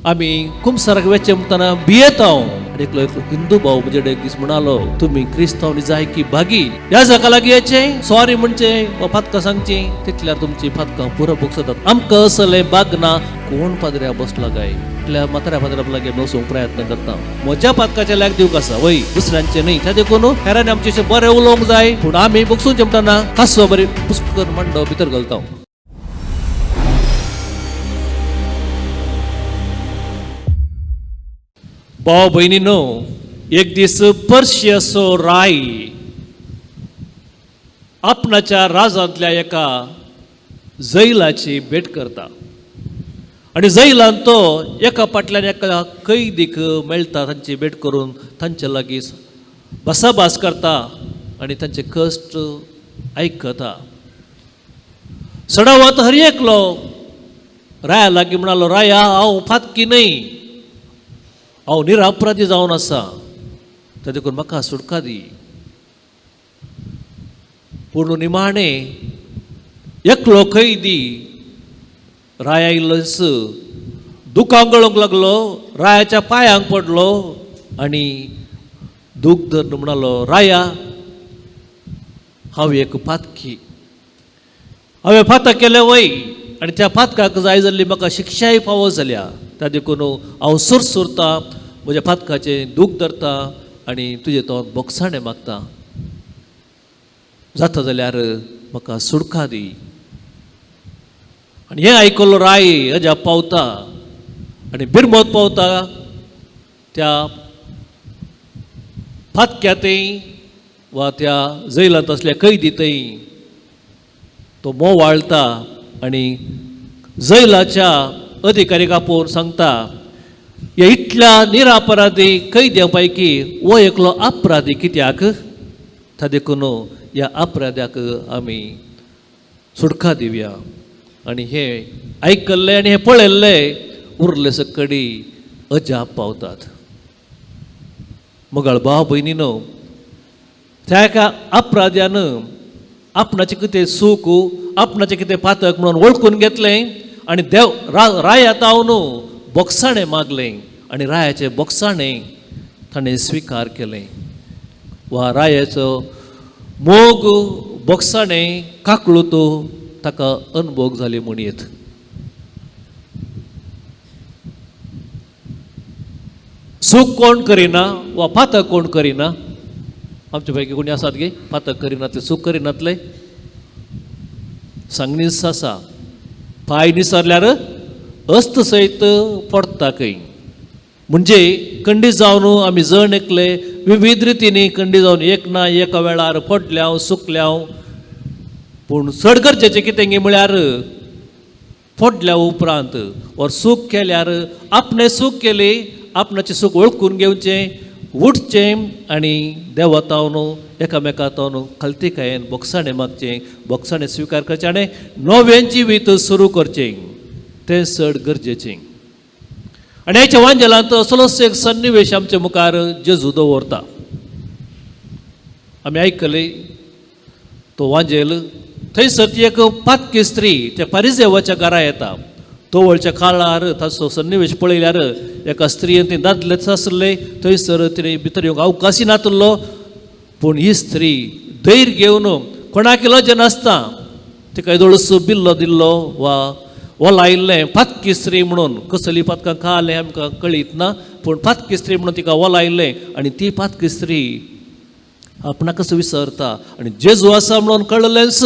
आमी कुमसाराक वेचे म्हणटना भियेता. आनी एकलो एकलो हिंदू भाव म्हजे कडेन एक दीस म्हणालो, तुमी क्रिस्तांव जाय की भागी ह्या जाका लागीं येचें सॉरी म्हणचें वा फातकां सांगचीं तितल्यार तुमची फातकां पुरो भोगसतात. आमकां असलें बागना कोण पाद्र्या बसला काय इतल्या म्हाताऱ्या पाद्र्या लागीं आमी वचूंक प्रयत्न करता. म्हज्या पातकाचे लायक दिवंक आसा वय, दुसऱ्यांचे न्हय. त्या देखून हेरांनी आमचे बरें उलोवंक जाय, पूण आमी भोगसून म्हणटना कासो बरी पुस्क मांडो भितर घालता. भाव भयणीनो, एक दीस पर्शियाचो राय आपणाच्या राजांतल्या एका जैलाची भेट करता आनी जैलान तो एका फाटल्यान एका कैदीक मेळटा, तांची भेट करून तांचे लागीं भासाभास करता आनी तांचे कश्ट आयकता. सडावत हर एकलो राया लागीं म्हणालो, राया हांव फातकी न्हय, हांव निरापराधी जावन आसा, त्या देखून म्हाका सुटका दी. पूण निमाणें एकलो कैदी राया इल्लोच दुकां गळोवंक लागलो, रायाच्या पांयांक पडलो आनी दूख धरून म्हणालो, राया हांव एक पातकी, हांवें फातक केलें वय आनी त्या पातकाक जाय जाल्ली म्हाका शिक्षाय फावो जाल्या, त्या देखून हांव सुरसुरता, म्हज्या पातकाचें दूख धरता आनी तुजें तो बोगसाणें मागता, जाता जाल्यार म्हाका सुडका दी. आनी हें आयकलो राय अजाप पावता आनी बिरमत पावता. त्या फातक्यांतय वा त्या जैलांत आसल्या कैदींतय तो मोवाळता आनी जैलाच्या अधिकारीक आपोवन सांगता, ह्या इतल्या निरापराधी कैद्यां पैकी हो एकलो अपराधी कित्याक, त्या देखून ह्या अपराध्याक आमी सुटका दिवया. आनी हें आयकल्लें आनी हें पळयल्लें उरले सकडी अजाप पावतात. मगळ भाव भयणीनो, त्या एका अपराध्यान आपणाचें कितें सूख, आपणाचें कितें पातक म्हणून वळखून घेतलें आनी देव राया तावन बोगसाणें मागलें आनी रायाचें बोगसाणें ताणें स्विकार केलें. वा रायाचो मोग बोगसाणें काकळूत ताका अनभोग जाली म्हणयेत. सूख कोण करिना वा पातक कोण करिना, आमचे पैकी कोणी आसात गे पातक करिना ते सूख करिनातले? सांगणीच आसा, पांय निसरल्यार अस्त सयत पडटा खंय. म्हणजे कंडी जावन आमी जण एकले विविध रितींनी कंडी जावन एक ना एका वेळार पडल्या सुकल्या. पूण चड गरजेचें कितें गे म्हळ्यार पडल्या उपरांत वा सूख केल्यार आपणें सूख केली, आपणाचें सूख वळखून घेवचें, उठचें आनी देवा तावन एकामेका तावन खालतीकायेन बोगसाणें मागचें, बोगसाणें स्विकार करचें आनी नवें जिवीत सुरू करचें, तें चड गरजेचें. आनी ह्याच्या वांजेलांत असलोच एक सन्निवेश आमच्या मुखार जेजू दवरता. आमी आयकली तो वांजेल, थंयसर ती एक पातकी स्त्री त्या पारिजेवाच्या घरा येता. तवळच्या काळार ताचो सन्निवेश पळयल्यार एका स्त्रियेन ती दादलेच आसले, थंयसर तिणें भितर येवंक अवकाशय नातलो. पूण ही स्त्री धैर्य घेवन कोणाक लज नासता तिका येदोळसो बिल्लो दिल्लो वा वलायिल्लें पातकी स्त्री म्हणून, कसली पातकां खालें आमकां कळीत ना, पूण पातकी स्त्री म्हणून तिका वलायिल्लें आनी ती पातकी स्त्री आपणाकच विसरता आनी जेजू आसा म्हणून कळलेंच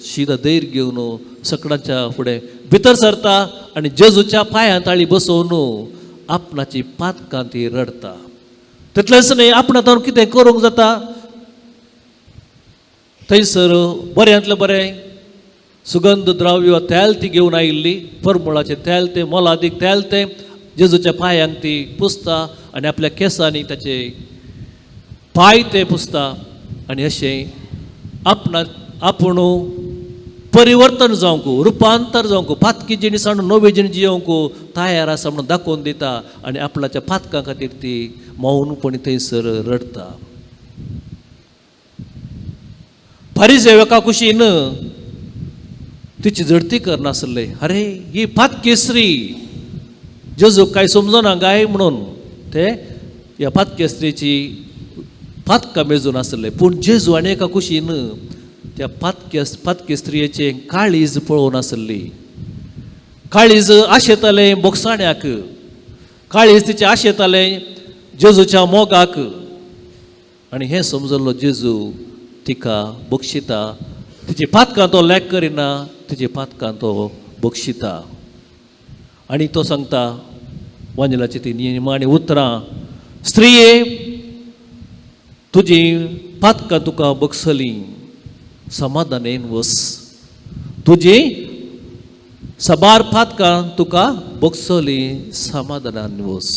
शिदा धैर्य घेवन सकडाच्या फुडें भितर सरता आनी जेजूच्या पांयां ताळी बसोवन आपणाची पातकां ती रडटा. तितलेंच न्हय, आपणा तावन कितें करूंक जाता, थंयसर बऱ्यांतलें बरें सुगंध द्रव्य तेल ती घेवन आयिल्ली, परमळाचें तेल तें, मोलादीक तेल तें जेजूच्या पांयांक ती पुसता आनी आपल्या केंसांनी ताचे पांय ते पुसता आनी अशें आपणा आपूण परिवर्तन जावंक, रुपांतर जावंक, पातकी जिणी सांडून नवी जिणी जियोवंक तयार आसा म्हणून दाखोवन दिता आनी आपणाच्या पातकां खातीर ती मौनपणी थंयसर रडटा. फारीजेव एका कुशीन तिची झडती करनासले, अरे ही पातकी स्त्री जेजूक कांय समजना काय म्हणून ते ह्या पातक्या स्त्रीची पातकां मेजून आसले. पूण जेजू आनी एका कुशीन त्या पातके स्त्रियेचें काळीज पळोवन आसली. काळीज आशेतालें बोगसाण्याक, काळीज तिचें आशेतालें जेजूच्या मोगाक. आनी हें समजल्लो जेजू तिका बक्षिता, तिची पातकां तो लॅक करिना, तिची पातकां तो बक्षिता. आनी तो सांगता वांजेलाची ती निमाणी उतरां, स्त्रिये तुजी पातकां तुका बक्षली, समाधानेन वस, तुजी साबार पातकां तुका बक्षली, समाधानान वस.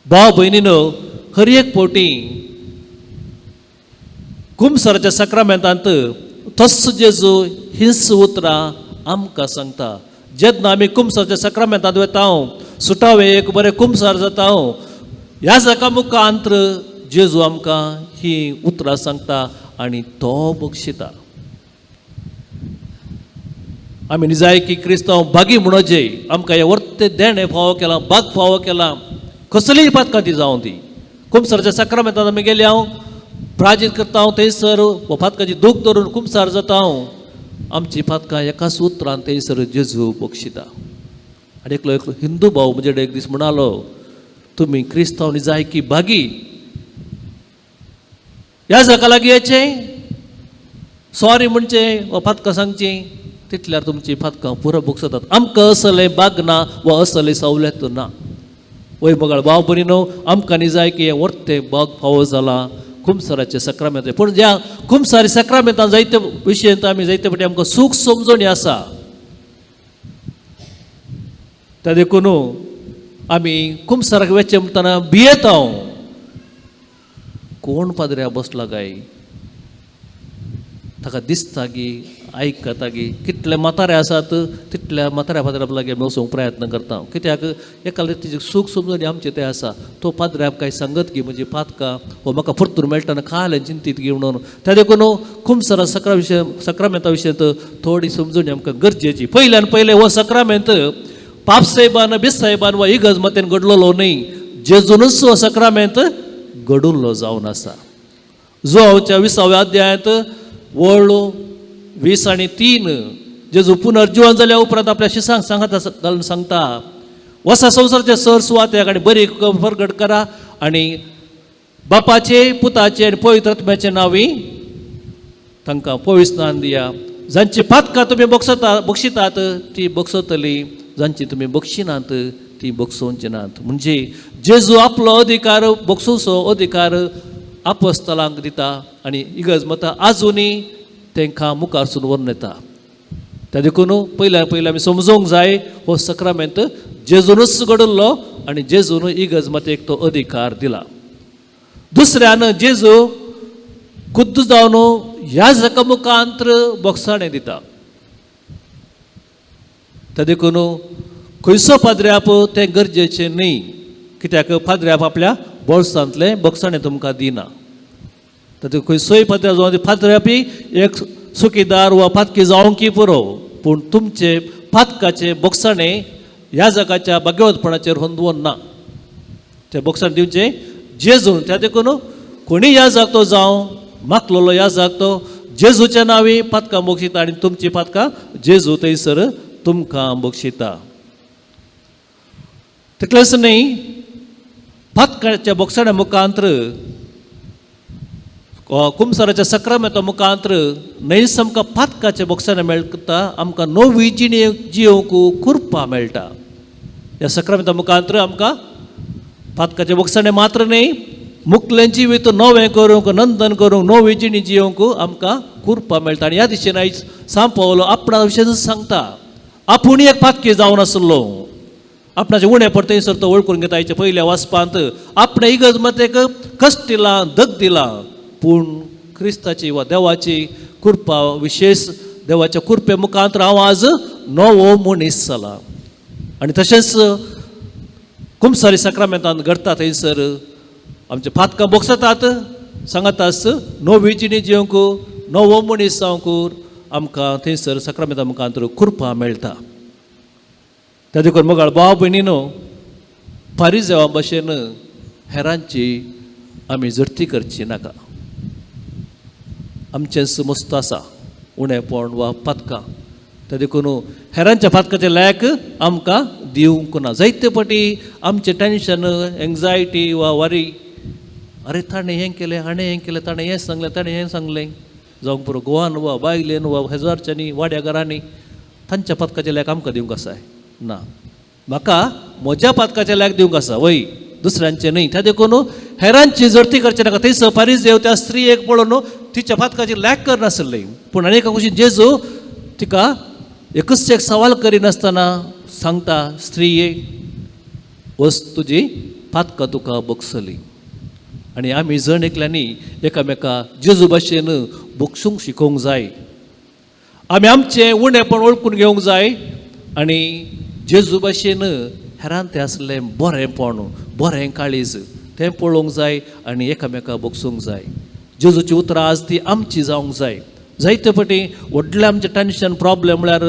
भाव भयणीनो, हर एक फावटी कुमसराच्या साक्रामेंतांत तस्स जेजू हिंस उतरां आमकां सांगता. जेन्ना आमी कुमसराच्या साक्रामेंतांत वता, सुटावे एक बरें कुमसार जाता, ह्या जाका मुखांत्र जेजू आमकां ही उतरां सांगता आनी तो बक्षिता. आमी निजायकी क्रिस्तांव भागी म्हणोजे आमकां हें वर्ते देणें फावो केलां, भाग फावो केलां, कसलीय पातकां ती जावं ती. कुमसराच्या साक्रामेंतांत आमी गेले हांव प्राजीत करता हांव थंयसर वा पातकाची दूख धरून कुमसार जाता हांव, आमची पातकां एकाच उतरान थंयसर जेजू बक्षिता. आनी एकलो एकलो हिंदू भाव म्हजे कडेन एक दीस म्हणालो, तुमी क्रिस्तांव निजायकी भागी, ह्या जाका लागीं येचें सॉरी म्हणचें वा पातकां सांगचीं, तितल्यार तुमची पातकां पुरो भोगसतात. आमकां असलें बाग ना वा असलें सवलत ना. वय बगाळ भाव भयणीनो, आमकां निजायकी हें वर्तें बाग फावो जालां कुमसराचें साक्रामेंत. पूण ज्या कुमसारी साक्रामेंतान जायते विशयांत आमी जायते फावटी आमकां सूख समजणी आसा, त्या देखून आमी कुमसाराक वचचें म्हणटना भियेता. कोण पाद्र्या बसला काय, ताका दिसता की आयकता की कितले म्हातारे आसात तितल्या म्हाताऱ्या पाद्र्या लागीं आमी वचूंक प्रयत्न करता. कित्याक एकाले तिजे सूख समजणी आमचें तें आसा, तो पाद्र्याक काय सांगत की म्हजी पातकां हो म्हाका परतून मेळटना खालें चिंतीत की म्हणून. त्या देखून कुमसरा सकरा विशय सक्रामेंता विशयांत थोडी समजणी आमकां गरजेची. पयल्यान पयलें हो सक्रामेंत पापसाहेबान बिसाहेबान वा इगर्ज मतेन घडलेलो न्हय, जेजूनच हो सक्रामेंत घडुल्लो जावन आसा. जुवाच्या 20व्या अध्यायांत वळ 20 आनी 3 जेजू पुनर्जिवन जाल्या उपरांत आपल्या शिसांक सांगता घालून सांगता, वसा संवसाराचे सर सुवातेक आनी बरी परगट करा आनी बापाचे पुताचे आनी पवित्र आत्म्याचे नांवी तांकां पवित्र स्नान दिया. जांची पातकां तुमी बक्षितात ती बक्षतली, जांची तुमी बक्षिनात ती बक्षोवची नात. म्हणजे जेजू आपलो अधिकार बक्षोवचो अधिकार आपस्तलांक दिता आनी इगर्ज मतां आजुनूय तांकां मुखारसून व्हरून येता. त्या देखून पयल्या पयलीं आमी समजूंक जाय हो सक्रामेंत जेजूनच घडल्लो आनी जेजून इगर्ज मतेक तो अधिकार दिला. दुसऱ्यान जेजू खुद्द जावन ह्या जाका मुखांत्र बोगसाणें दिता. त्या देखून खंयचो पाद्र्याप तें गरजेचें न्हय, कित्याक पाद्र्याप आपल्या बोल्सांतलें बोगसाणें तुमकां दिना. तातूंत खंयचोय पाद्र्याप जावं पाद्र्यापी एक सुखीदार वा पातकी जावंक पुरो, पूण तुमचे पातकाचे बोगसाणें ह्या जगाच्या भाग्यवतपणाचेर होंदवून ना. तें बोगसाणें दिवचें जेजून. त्या देखून कोणी ह्या जागतो जावं मागलेलो ह्या जागतो जेजूच्या नांवी पातकां बक्षिता आनी तुमची पातकां जेजू थंयसर तुमकां बक्षिता. तितलेंच न्हय, पातकाच्या बोगसाण्या मुखांत्र कुमसाराच्या सक्रामेंता मुखांत्र न्हयच आमकां पातकाच्या बोगसाणें मेळटा, आमकां नवी जिणे जियोवंक कृपा मेळटा. ह्या सक्रामेंता मुखांत्र आमकां पातकाचें बोगसाणें मात्र न्हय, मुकलें जिवीत नवें करूंक, नंदन करूंक, नवी जिणी जियोवंक आमकां कृपा मेळटा. आनी ह्या दिशेन आयज सांपवलो आपणा विशयच सांगता. आपूण एक पातकी जावन आसलो, आपणाचे उणें पड थंयसर तो वळखून घेता. आयच्या पयल्या वाचपांत आपणें इगर्ज मतेक कश्ट दिलां, दग दिलां, पूण क्रिस्ताची वा देवाची कृपा, विशेश देवाच्या कृपे मुखांत हांव आज नवो मनीस जाला. आनी तशेंच कुमसारी साक्रामेंतांत घडटा थंयसर आमचे पातकां बोगसतात, सांगातास नवी जिणी जिवंक, नवो मनीस जावंक आमकां थंयसर साक्रामेंता मुखांत कृपा मेळटा. त्या देखून मोगाळ भाव भयणीनो, फारीजेवा भशेन हेरांची आमी जडती करची नाका. आमचें मस्त आसा उणेपण वा पातकां, त्या देखून हेरांच्या पातकाचें लायक आमकां दिवंक ना. जायते फावटी आमचें टेंशन, एंग्जायटी वा वरी, अरे ताणें हें केलें, हाणें हें केलें, ताणें हें सांगलें, ताणें हें सांगलें, जावंक पुरो गोवान वा बायलेन वा हेजारच्यांनी वाड्या घरांनी, तांच्या पातकाचें लेख आमकां दिवंक आसाय ना. म्हाका म्हज्या पातकाचें लेख दिवंक आसा वय, दुसऱ्यांचें न्हय. त्या देखून हेरांची जडती करचें नाका. थंयसर फारीजेव त्या स्त्रियेक पळोवन तिच्या पातकाची लॅक करनासली, पूण आनी एका कुशीन जेजू तिका एकच एक सवाल करिनासतना सांगता, स्त्रिये वच, तुजी पातकां तुका बगसली. आनी आमी जण एकल्यांनी एकामेका जेजू भाशेन बगसूंक शिकोवंक जाय. आमी आमचें उणेपण वळखून घेवंक जाय आनी जेजू भाशेन हेरान तें आसलें बरेंपण, बरें काळीज तें पळोवंक जाय आनी एकामेका बगसूंक जाय. जेजूची उतरां आज ती आमची जावंक जाय. जायते फावटी व्हडलें आमचें टेंशन प्रॉब्लेम म्हळ्यार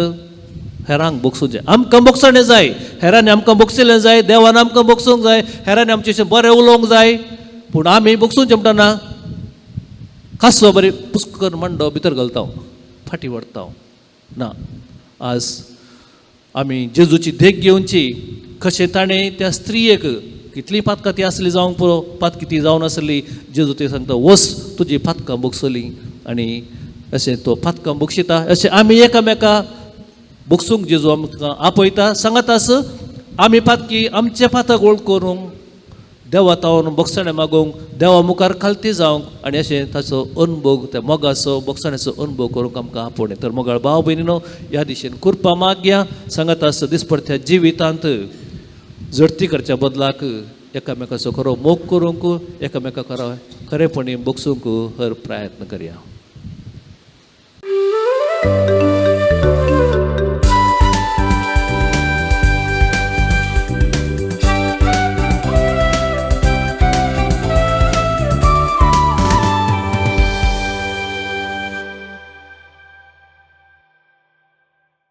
हेरांक बगसूंक जाय. आमकां बगसणें जाय, हेरांनी आमकां बगसिलें जाय, देवान आमकां बगसूंक जाय, हेरांनी आमचें बरें उलोवंक जाय, पूण आमी बगसूंक म्हणटना कासो बरी पुस्कर मांडो भितर घालता, फाटीं व्हरता ना. आज आमी जेजूची देख घेवची, कशें ताणें त्या स्त्रियेक कितलीं पातकां ती आसली जावंक पुरो, पातकी ती जावन आसली, जेजू ती सांगता वच तुजी पातकां बगसली. आनी अशें तो पातकां बगशिता. अशें आमी एकामेका बगसूंक जेजू आमकां आपयता, सांगत आस आमी पातकी आमचे पातक वळख करूंक देवा तावन बगसणें मागूंक, देवा मुखार खालती जावंक आनी अशें ताचो अनुभव, त्या मोगाचो बगसण्याचो अनुभव करूंक आमकां आपोवणें. तर मोगाळ भाव भयणीनो, ह्या दिशेन कुरपा मागया. सांगत आस दिसपडत्या जिवितांत जडती करच्या बदलाक एकामेकाचो खरो मोग करूंक, एकामेका खरो खरेपणी बगसूंक हर प्रयत्न करया.